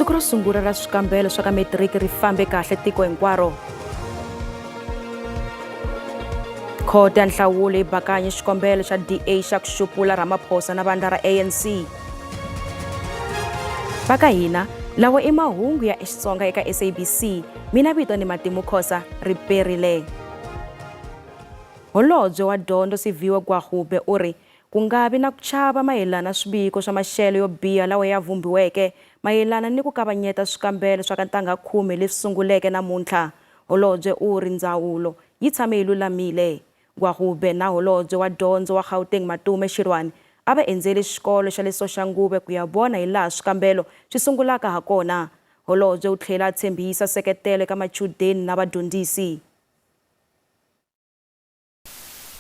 Siku ro sungula ra swikambelo swa ka metiriki ri fambe kahle tiko hinkwaro. Khoto ya nhlawulo yi bakanye xikombelo xa DA xa ku xupula Ramaphosa na vandla ra ANC. Va ka hina, lawa i mahungu ya Xitsonga eka SABC. Mina vito ni Matimu Khosa ri perile. Holobye wa dyondzo Siviwe Gwarube u ri ku nga vi na ku chava mayelana swiviko swa maxelo yo biha lawa ya vhumbhiweke mayelana ni ku kavanyeta swikambelo swa ka ntangha khume leswi sunguleke namuntlha. Holobye u ri ndzawulo yi tshame yi lulamile. Gwarube na holobye wa dyondzo wa Gauteng Matume Xirwani a va endzele xikolo xa le Soshanguve ku ya vona hilaha swikambelo swi sungulaka hakona. Holobye u tlhele a tshembisa seketelo eka machudeni na vadyondzisi.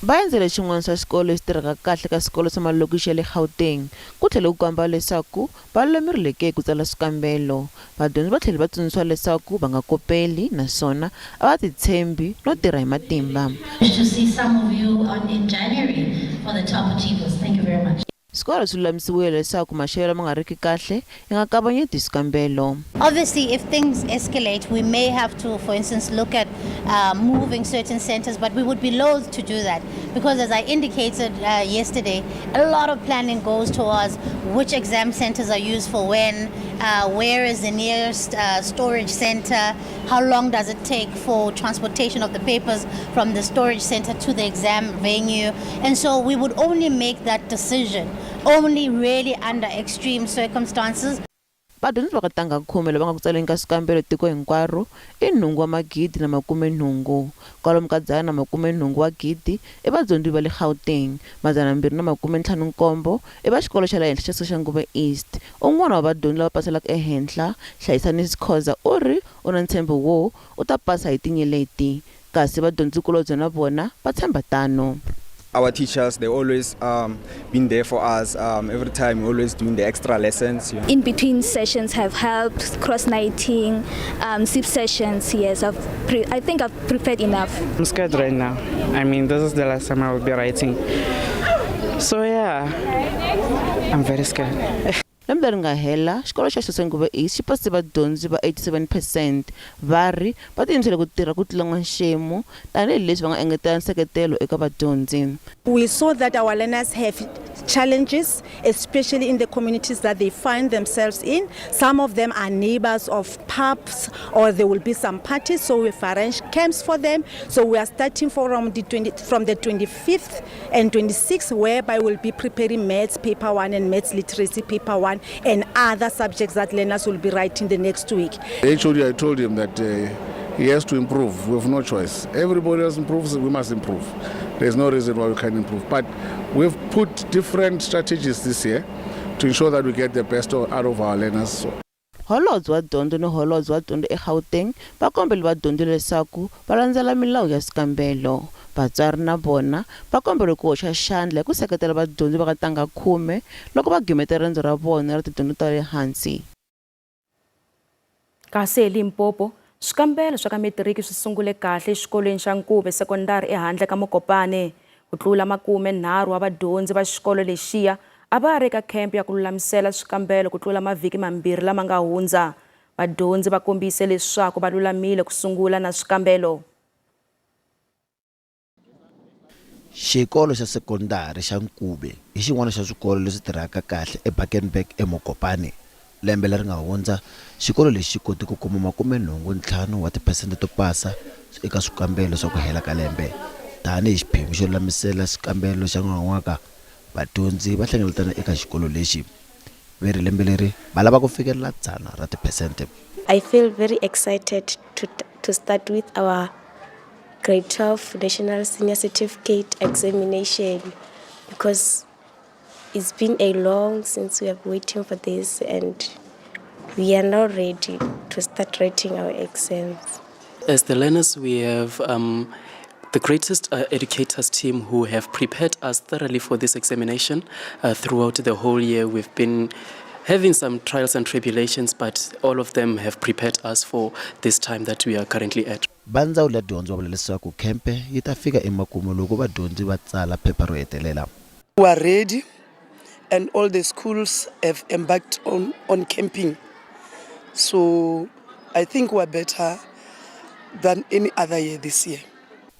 Va endzele xin'wana xa swikolo leswi tirhaka kahle ka swikolo swa malokixi ya le Gauteng. Ku tlhele ku komba leswaku va lulamerile ke ku tsala swikambelo. Vadyondzi va tlhele va tsundzuxiwa leswaku va nga kopeli naswona a va titshembi no tirha hi matimba. To see some of you on in January for the top achievers. Thank you very much. Swikolo swi lulamisiwile leswaku maxelo lama nga riki kahle ya nga kavanyeti swikambelo. Obviously, if things escalate, we may have to, for instance, look at moving certain centers, but we would be loath to do that because, as I indicated yesterday, a lot of planning goes towards which exam centers are used for when, where is the nearest storage center, how long does it take for transportation of the papers from the storage center to the exam venue. And so we would only make that decision only really under extreme circumstances. Vadyondzi va ka tangha khume lava nga ku tsaleni ka swikambelo tiko hinkwaro i nhungu wa magidi na makume nhungu. Kwalomu ka dzana na makume nhungu wa gidi i vadyondzi va le Gauteng, 257 i va xikolo xa le henhla xa Soshanguve East. Un'wana wa vadyondzi lava paselaka ehenhla, Hlayisani Sikhoza u ri u na ntshembo wo u ta pasa hi tinyeleti. Kasi vadyondzikulobye na vona va tshemba tano. Our teachers, they always been there for us every time, we always doing the extra lessons. You know. In between sessions have helped, cross nighting, SIP sessions, yes, I think I've prepared enough. I'm scared right now. I mean, this is the last time I will be writing. So yeah, I'm very scared. Lembe leri nga hela, xikolo xa Soshanguve East xi pasise vadyondzi va 87 percent. Va ri va tiyimisele ku tirha ku tlula n'wanxemu tanihi leswi va nga engetela nseketelo eka vadyondzi. We saw that our learners have challenges, especially in the communities that they find themselves in. Some of them are neighbors of pubs or there will be some parties, so we've arranged camps for them. So we are starting from the, 20, from the 25th and 26th, whereby we'll be preparing maths paper 1 and maths literacy paper 1 and other subjects that learners will be writing the next week. The HOD, I told him that he has to improve. We have no choice. Everybody else improves, we must improve. There's no reason why we can't improve. But we've put different strategies this year to ensure that we get the best out of our learners. Holobye wa Dyondzo ni Holobye wa Dyondzo eGauteng va kombele vadyondzi leswaku va landzela milawu ya swikambelo. Vatswari na vona va komberiwe ku hoxa xandla hi ku seketela vadyondzi va ka ntangha khume loko va gimeta riendzo ra vona ra tidyondzo ta le hansi. Kasi eLimpopo, swikambelo swa ka metiriki swi sungule kahle exikolweni xa Nkuve Sekondari ehandle ka Mokopane. Ku tlula 30 wa vadyondzi va xikolo lexiya a va ri eka khempe ya ku lulamisela swikambelo ku tlula mavhiki mambirhi lama nga hundza. Vadyondzi va kombise leswaku va lulamile ku sungula na swikambelo. Xikolo xa sekondari xa Nkuve hi xin'wana xa swikolo leswi tirhaka kahle eBakenberg eMokopane. Lembe leri nga hundza, xikolo lexi xi kote ku kuma 85 wa tiphesente to pasa eka swikambelo swa ku hela ka lembe. Tanihi xiphemu xo lulamisela xikambelo xa nongon'waka, vadyondzi va hlengeletana eka xikolo lexi. Ve ri lembe leri va lava ku fikelela dzana ra tiphesente. I feel very excited to to start with our grade 12 National Senior Certificate examination because it's been a long since we have waiting for this and we are now ready to start writing our exams. As the learners, we have the greatest educators team who have prepared us thoroughly for this examination. Throughout the whole year, we've been having some trials and tribulations, but all of them have prepared us for this time that we are currently at. Va ndzawulo ya dyondzo va vula leswaku khempe yi ta fika emakumu loko vadyondzi va tsala phepha ro hetelela. We are ready and all the schools have embarked on camping. So I think we're better than any other year this year.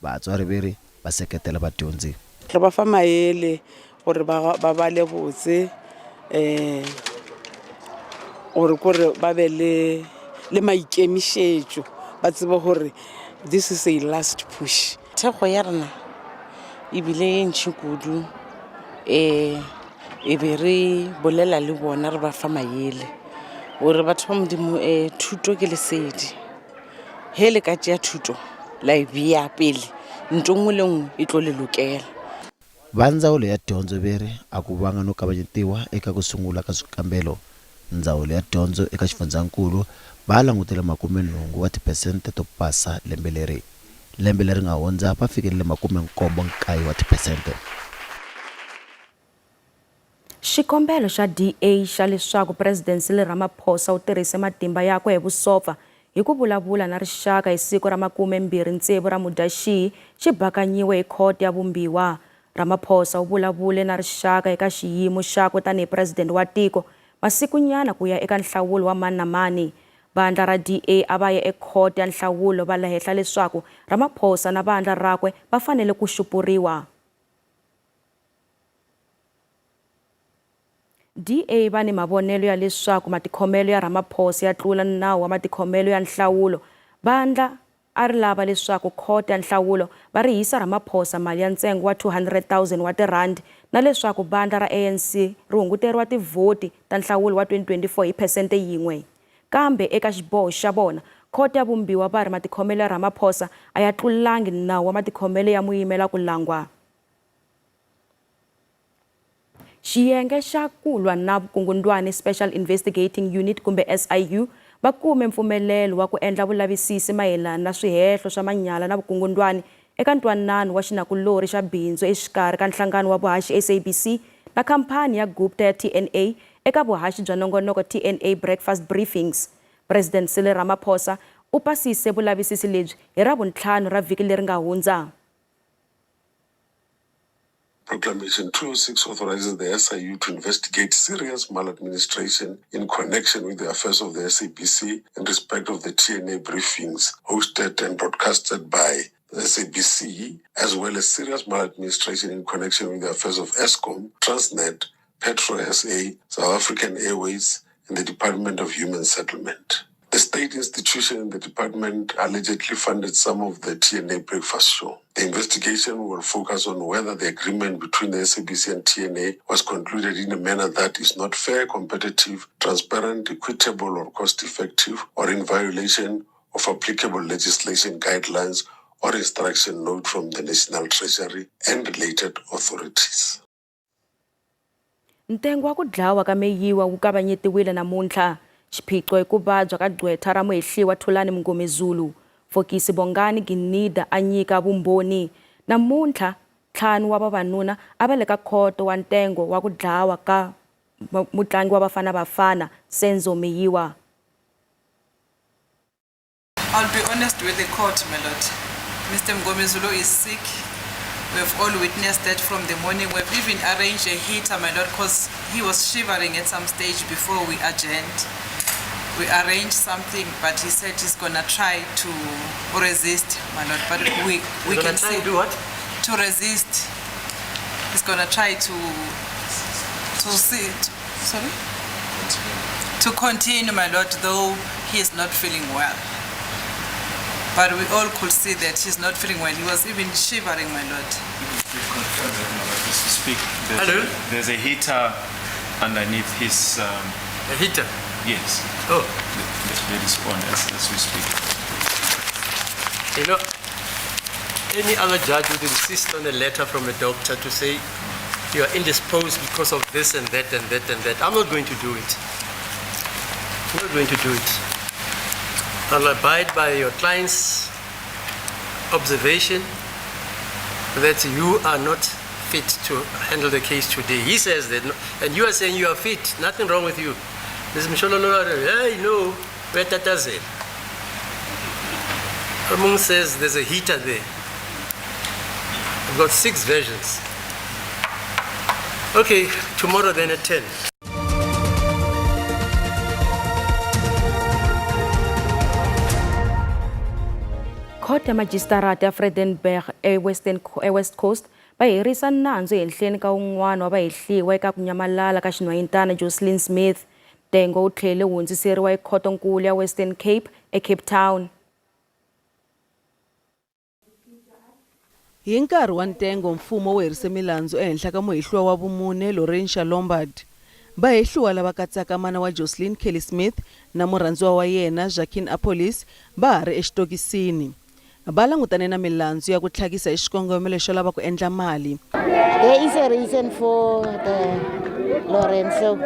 Vatswari ve ri va seketela vadyondzi. Re ba fa maele gore ba ba bale botse um gore kore ba be le le maikemišetšo ba tsebe gore this is a last push. Thekgo ya rena e bile ye ntši kudu um e be re bolela le bona re ba fa maele gore batho ba Modimo um thuto ke lesedi. Ge le ka tšea thuto la e bea pele nto nngwe le nngwe e tlo le lokela. Va Ndzawulo ya Dyondzo ve ri a ku vanga no kavanyetiwa eka ku sungula ka swikambelo. Ndzawulo ya Dyondzo eka xifundzankulu va langutele makumenhungu wa tiphesente to pasa lembe leri. Lembe leri nga hundza va fikelele makumenkombo nkaye wa tiphesente. Xikombelo xa DA xa leswaku President Cyril Ramaphosa u tirhise matimba yakwe hi vusopfa hi ku vulavula na rixaka hi siku ra 26 ra Mudyaxihi xi bakanyiwe hi Khoto ya Vumbiwa. Ramaphosa u vulavule na rixaka eka xiyimo xakwe tanihi President wa tiko masikunyana ku ya eka nhlawulo wa mani na mani. Vandla ra DA a va ye ekhoto ya nhlawulo va lehehla leswaku Ramaphosa na vandla rakwe va fanele ku xupuriwa. DA va ni mavonelo ya leswaku matikhomelo ya Ramaphosa ya tlula nawu wa matikhomelo ya nhlawulo. Vandla a ri lava leswaku khoto ya nhlawulo va rihisa Ramaphosa mali ya ntsengo wa 200,000 wa tirhandi na leswaku vandla ra ANC ri hunguteriwa tivhoti ta nhlawulo wa 2024 hi phesente yin'we. Kambe eka xiboho xa vona, khoto ya vumbiwa va ri matikhomelo ya Ramaphosa a ya tlulangi nawu wa matikhomelo ya muyimela ku langwa. Xiyenge xa ku lwa na vukungundwani Special Investigating Unit kumbe SIU va kume mpfumelelo wa ku endla vulavisisi mayelana na swihehlo swa manyala na vukungundwani eka ntwanano wa xinakulorhi xa bindzu exikarhi ka nhlangano wa vuhaxi SABC na khamphani ya Gupta ya TNA eka vuhaxi bya nongonoko TNA Breakfast Briefings. President Cyril Ramaphosa u pasise vulavisisi lebyi hi Ravuntlhanu ra vhiki leri nga hundza. Proclamation 206 authorizes the SIU to investigate serious maladministration in connection with the affairs of the SABC in respect of the TNA briefings hosted and broadcasted by the SABC, as well as serious maladministration in connection with the affairs of Eskom, Transnet, Petro SA, South African Airways, and the Department of Human Settlement. The state institution and the department allegedly funded some of the TNA breakfast show. The investigation will focus on whether the agreement between the SABC and TNA was concluded in a manner that is not fair, competitive, transparent, equitable, or cost effective, or in violation of applicable legislation, guidelines, or instruction note from the National Treasury and related authorities. Ntengo wa ku dlawa ka Meyiwa wu kavanyetiwile namuntlha. Xiphiqo i ku vabya ka gqwetha ra muhehliwa Thulani Mngomezulu. Fokisi Bongani Ginida a nyika vumbhoni. Namuntlha, ntlhanu wa vavanuna a va le ka khoto wa ntengo wa ku dlawa ka mutlangi wa Bafana Bafana, Senzo Meyiwa. I'll be honest with the court, my lord. Mr. Mgomezulu is sick. We've all witnessed that from the morning. We've even arranged a heater, my lord, because he was shivering at some stage before we adjourned. We arranged something, but he said he's gonna try to resist, my lord. But we He's gonna can try see and do what? To resist. He's gonna try to see. To, sorry? To continue, my lord, though he is not feeling well. But we all could see that he's not feeling well. He was even shivering, my lord. Confirm that, my lord, just to speak. There's Hello? There's a heater underneath his. A heater? Yes. Oh. That is on as we speak. Any other judge would insist on a letter from a doctor to say you are indisposed because of this and that and that and that. I'm not going to do it. I'm not going to do it. I'll abide by your client's observation that you are not fit to handle the case today. He says that, and you are saying you are fit, nothing wrong with you. Ms. Mshololo, hey, no, uyatatazela. Among says there's a heater there. I've got six versions. Okay, tomorrow then at 10. Khoto ya majisitarata ya Vredenburg eWestern eWest Coast va herisa nandzu ehenhleni ka wun'wana wa vahehliwa eka ku nyamalala ka xinhwanyetana Jocelyn Smith. Ntengo wu tlhele wu hundziseriwa ekhotonkulu ya Western Cape eCape Town. Hi nkarhi wa ntengo, mfumo wu herise milandzu ehenhla ka muhehliwa wa vumune, Laurentia Lombard. Vahehliwa lava katsaka mana wa Jocelyn Kelly Smith na murhandziwa wa yena Jacquin Appollis va ha ri exitokisini. Va langutane na milandzu ya ku tlhakisa hi xikongomelo xo lava ku endla mali. There is a reason for the Lorenzo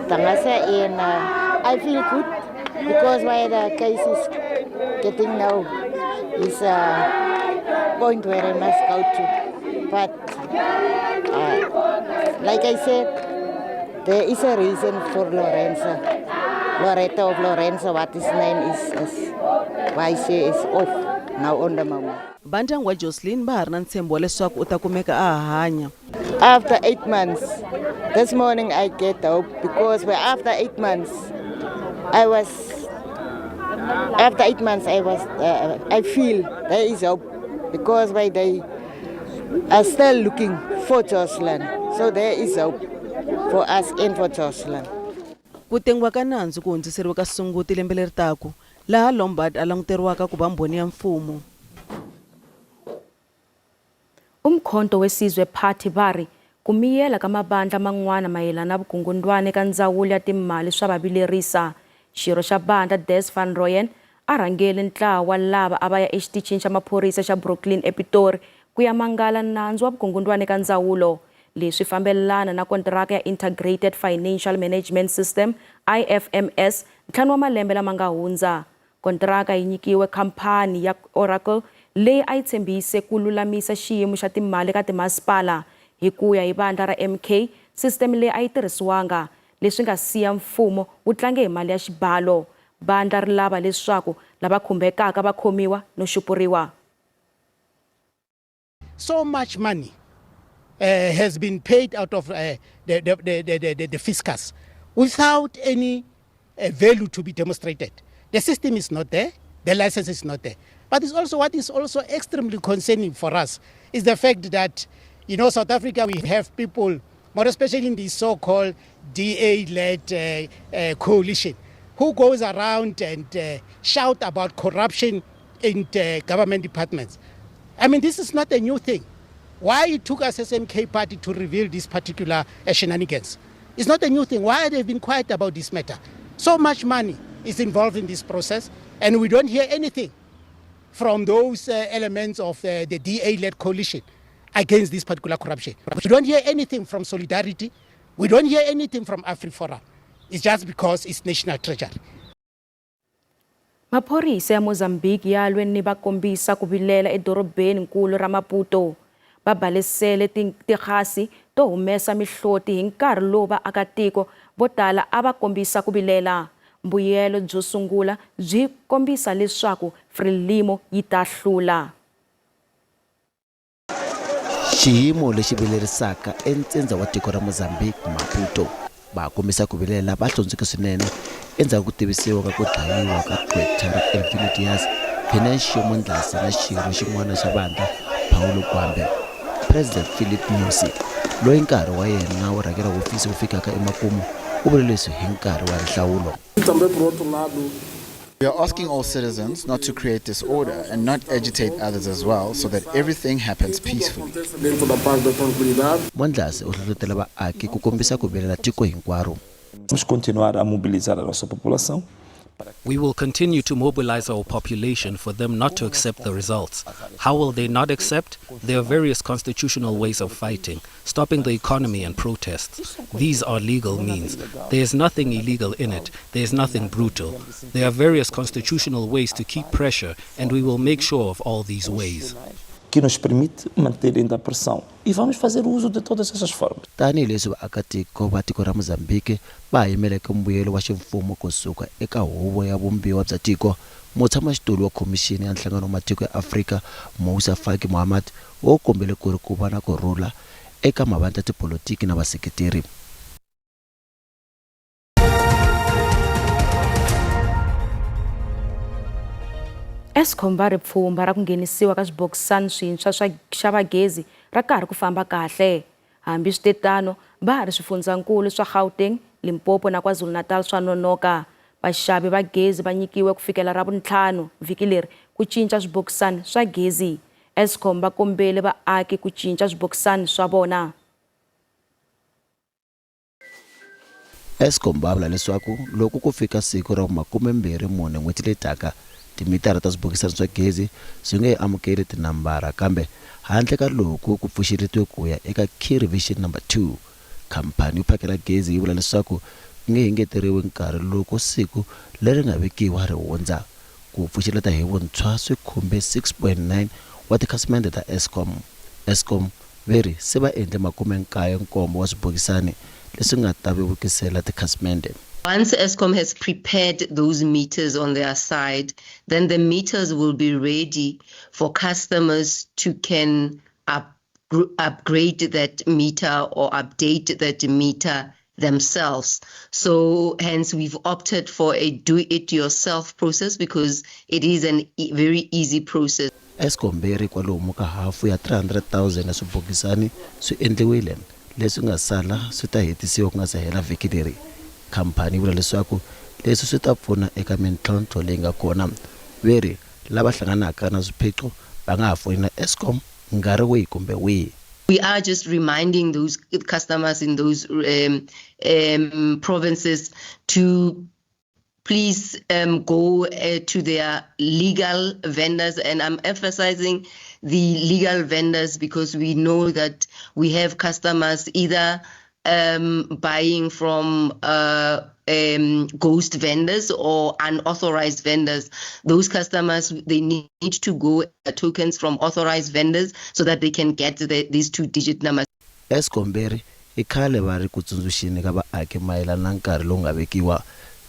Tangasa and I feel good because why the case is getting now is a point where I must go to. But like I said, there is a reason for Lorenzo, Loretta of Lorenzo, what his name is why she is off now on the moment. Va ndyangu wa Jocelyn va ha ri na ntshembo wa leswaku u ta kumeka a ha hanya. After 8 months, this morning I get hope because after 8 months, I was, after 8 months I was, I feel there is hope because why they are still looking for Jocelyn. So there is hope for us and for Jocelyn. Ku tengiwa ka nandzu ku hundziseriwe ka Sunguti lembe leri taka, laha Lombard a languteriwaka ku va mbhoni ya mfumo. Umkhonto weSizwe Party va ri ku miyela ka mavandla man'wana mayelana na vukungundwani eka ndzawulo ya timali swa va vilerisa. Xirho xa vandla Des van Rooyen a rhangele ntlawa wa lava a va ya exitichini xa maphorisa xa Brooklyn ePitori ku ya mangala nandzu wa vukungundwani eka ndzawulo. Leswi fambelana na kontiraka ya Integrated Financial Management System IFMS ntlhanu wa malembe lama nga hundza. Kontiraka yi nyikiwe khamphani ya Oracle leyi a yi tshembise ku lulamisa xiyimo xa timali eka timasipala. Hi ku ya hi vandla ra MK, sisiteme leyi a yi tirhisiwanga, leswi nga siya mfumo wu tlange hi mali ya xibalo. Vandla ri lava leswaku lava khumbekaka va khomiwa no xupuriwa. So much money has been paid out of the fiscus without any value to be demonstrated. The system is not there, the license is not there. But it's also what is also extremely concerning for us is the fact that, you know, South Africa, we have people, more especially in the so-called DA-led coalition, who goes around and shout about corruption in the government departments. I mean, this is not a new thing. Why it took us as MK party to reveal this particular shenanigans? It's not a new thing. Why have they been quiet about this matter? So much money is involved in this process, and we don't hear anything from those elements of the DA-led coalition against this particular corruption. We don't hear anything from Solidarity. We don't hear anything from AfriForum. It's just because it's national treasury. Maphorisa ya Mozambique ya lwe ni va kombisa ku vilela edorobeni nkulu ra Maputo. Va balesele tigasi to humesa mihloti hi nkarhi lowu vaakatiko vo tala a va kombisa ku vilela. Mbuyelo byo sungula byi kombisa leswaku Frelimo yi ta hlula. Xiyimo lexi vilerisaka entsindza wa tiko ra Mozambique, Maputo. Va kombisa ku vilela va hlundzuke swinene endzhaku ku tivisiwa ka ku dlayiwa ka gqwetha ra Elvino Dias, Venancio Mondlase na xirho xin'wana xa vandla Paulo Guambe. President Philip Nyusi, loyi nkarhi wa yena wo rhangela hofisi wu fikaka emakumu, u vule leswi hi nkarhi wa nhlawulo. We are asking all citizens not to create disorder and not agitate others as well, so that everything happens peacefully. Mondlase u hlohlotela vaaki ku kombisa ku vilela tiko hinkwaro. Vamos continuar a mobilizar a nossa população. We will continue to mobilize our population for them not to accept the results. How will they not accept? There are various constitutional ways of fighting, stopping the economy and protests. These are legal means. There is nothing illegal in it. There is nothing brutal. There are various constitutional ways to keep pressure, and we will make sure of all these ways. Que nos permite manter ainda a pressão. E vamos fazer uso de todas essas formas. Tanihileswi vaakatiko va tiko ra Mozambique va ha yimeleke mbuyelo wa ximfumo kusuka eka huvo ya vumbiwa bya tiko, mutshamaxitulu wa khomixini ya nhlangano wa matiko ya Afrika Moussa Faki Mahamat wo kombele ku ri ku va na ku rhula eka mavandla ya tipolotiki na vaseketeri. Eskom va ri pfhumba ra ku nghenisiwa ka swibokisani swintshwa swa xava gezi ra karhi ku famba kahle. Hambiswitetano, va ha ri swifundzankulu swa Gauteng, Limpopo na KwaZulu-Natal swa nonoka. Vaxavi va gezi va nyikiwe ku fikela Ravuntlhanu vhiki leri ku cinca swibokisani swa gezi. Eskom va kombele vaaki ku cinca swibokisani swa vona. Eskom va vula leswaku loko ku fika siku ra vu-24 n'hweti leyi taka, timitara ta swibokisana swa gezi swi nge he amukeli tinambara kambe handle ka loko ku pfuxeletiwe ku ya eka Key Revision Number 2. Khamphani yo phakela gezi yi vula leswaku ku nge engeteriwi nkarhi loko siku leri nga vekiwa ri hundza. Ku pfuxeleta hi vuntshwa swi khumbe 6.9 wa tikhasimende ta Eskom. Eskom Ve ri se va endle 97 wa swibokisani leswi nga ta vevukisela tikhasimende. Once Eskom has prepared those meters on their side, then the meters will be ready for customers to can upgrade that meter or update that meter themselves. So hence we've opted for a do-it-yourself process because it is a very easy process. Eskom yi ri kwalomu ka hafu ya 300,000 ya swibokisani swi endliwile, leswi nga sala swi ta hetisiwa ku nga se hela vhiki leri. Khamphani yi vula leswaku leswi swi ta pfuna eka mintlhontlho leyi nga kona. Ve ri lava hlanganaka na swiphiqo va nga ha foyinela Eskom nkarhi wihi kumbe wihi. We are just reminding those customers in those provinces to please go to their legal vendors, and I'm emphasizing the legal vendors because we know that we have customers either buying from ghost vendors or unauthorized vendors. Those customers, they need to go tokens from authorized vendors so that they can get these 2-digit numbers. Eskom ve ri i khale va ri ku tsundzuxeni ka vaaki mayelana na nkarhi lowu nga vekiwa.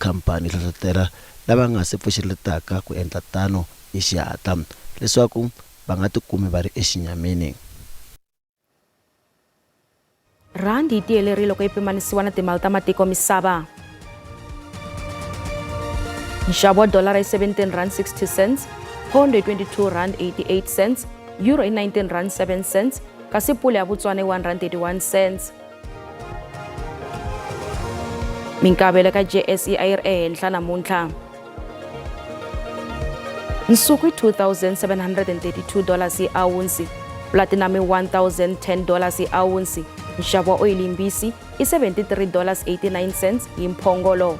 Khamphani yi hlohlotela lava nga se pfuxeletaka ku endla tano hi xihatla leswaku va nga tikumi va ri exinyamini. Rhandi yi tiyelerile loko yi pimanisiwa na timali ta matiko misava. Nxavo wa dolara i 17 rand 60 cents, pondo i 22 rand 88 cents, euro i 19 rand 7 cents, kasi pula ya Botswana i 1 rand 31 cents. Minkavelo ka JSE a yi ri ehenhla namuntlha. Nsuku i 2732 dollars hi awunsi, platinum i 1010 dollars hi awunsi, nxavo wa oyili yimbisi i 73 dollars 89 cents hi mphongolo.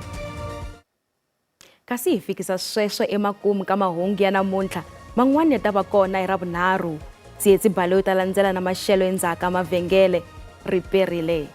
Kasi hi fikisa sweswo emakumu ka mahungu ya namuntlha, man'wana ya ta va kona hi Ravunharhu. Tsietsi Baloyi ta landzela na maxelo endzhaku ka mavhengele. Ri perile.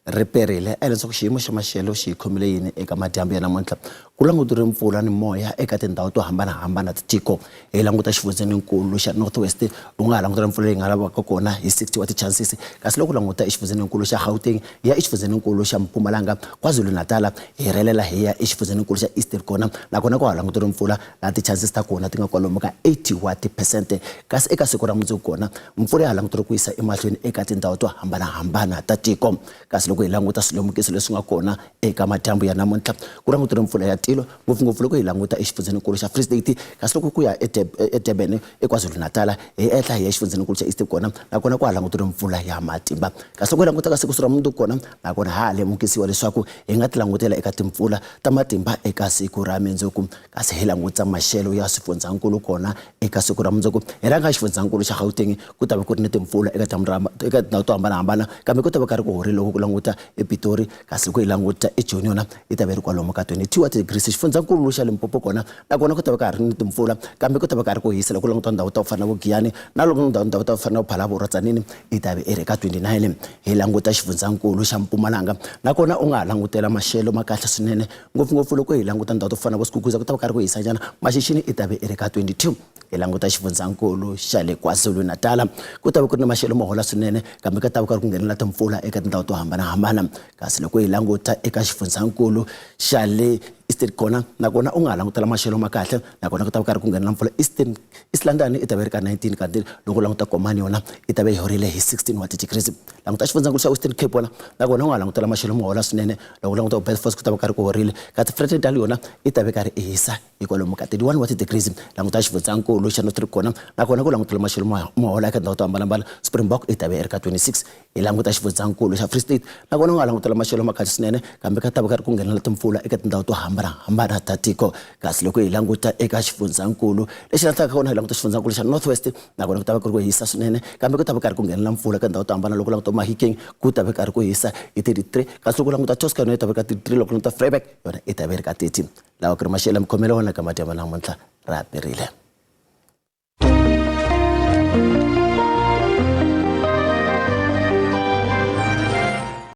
Ri perile a leswaku xiyimo xa maxelo xi hi khomile yini eka madyambu ya namuntlha. Ku languteriwe mpfula ni moya eka tindhawu to hambanahambana ta tiko. Hi languta xifundzheninkulu xa North West, u nga ha langutela mpfula leyi nga lavaka kona hi 60 wa ti-chances, kasi loko u languta exifundzheninkulu xa Gauteng hi ya exifundzheninkulu xa Mpumalanga, KwaZulu-Natal hi rhelela hi ya exifundzheninkulu xa Eastern kona, nakona ku ha languteriwe mpfula laha ti-chances ta kona ti nga kwalomu ka 80 wa tiphesente. Kasi eka siku ra mundzuku kona, mpfula ya ha languteriwe ku yisa emahlweni eka tindhawu to hambanahambana ta tiko. Kasi loko hi languta swilemukiso leswi nga kona eka madyambu ya namuntlha, ku languteriwe mpfula ya tilo, ngopfungopfu loko hi languta exifundzheninkulu xa Free State, kasi loko ku ya eDurban, eKwaZulu-Natal, hi ehla hi ya exifundzheninkulu xa Eastern kona, nakona ku ha languteriwe mpfula ya matimba. Kasi loko hi languta ka siku ra mundzuku kona, nakona ha ha lemukisiwa leswaku hi nga tilangutela eka timpfula ta matimba eka siku ra mundzuku. Kasi hi languta maxelo ya swifundzhankulu kona eka siku ra mundzuku, hi rhanga xifundzhankulu xa Gauteng, ku ta va ku ri ni timpfula eka dyambu ra eka tindhawu to hambanahambana, kambe ku ta va karhi ku horile loko ku languta ePitori, kasi loko hi languta eJoni yona yi ta va yi ri kwalomu ka 22 wa ti-degrees. Xifundzhankulu xa Limpopo kona nakona ku ta va ka ha ri ni timpfula, kambe ku ta va ka ri ku hisa loko ku languta ndhawu ta ku fana na vo Giyani na loko ndhawu ta ku fana na vo Phalaborwa, Tzaneen yi ta va yi ri ka 29. Hi languta xifundzhankulu xa Mpumalanga nakona u nga ha langutela maxelo ma kahle swinene, ngopfungopfu loko hi languta ndhawu to fana na vo Skukuza ku ta va karhi ku hisanyana, Maxixini i ta ve i ri ka 22. Hi languta xifundzhankulu xa le KwaZulu-Natal, ku ta va ku ri ni maxelo mo hola swinene, kambe ka ta va karhi ku nghenela timpfula eka tindhawu to hambanahambana. Kasi loko hi languta eka xifundzhankulu xa le Eastern kona nakona u nga ha langutela maxelo ma kahle nakona ku ta va karhi ku nghena mpfula. Eastern East London i ta va yi ri ka 19 kanti loko u languta Komani yona i ta va yi horile hi 16 wa ti-degrees. Languta xifundzankulu xa Western Cape wona nakona u nga ha langutela maxelo mo hola swinene. Loko u languta Belfast ku ta va karhi ku horile kasi Vredendal yona i ta va karhi i hisa hi kwalomu ka 31 wa ti-degrees. Languta xifundzankulu xa North kona nakona ku langutela maxelo mo hola eka tindhawu to hambanahambana. Springbok i ta va yi ri ka 26. Hi languta xifundzankulu xa Free State nakona u nga langutela maxelo ma kahle swinene kambe ka ta va karhi ku nghenela timpfula eka tindhawu to hambanahambana ta tiko. Kasi loko hi languta eka xifundzankulu lexi landzelaka kona hi languta xifundzankulu xa North West nakona ku ta va ku ri ku hisa swinene kambe ku ta va karhi ku nghenela mpfula eka tindhawu to hambana. Loko u languta Mahikeng ku ta va karhi ku hisa hi 33 kasi loko u languta Tosca yona yi ta va ka 33 loko u languta Vryburg yona yi ta va yi ri ka 30. Lawa ku ri maxelo ya mikhomelo wona ka madyambu namuntlha ra perile.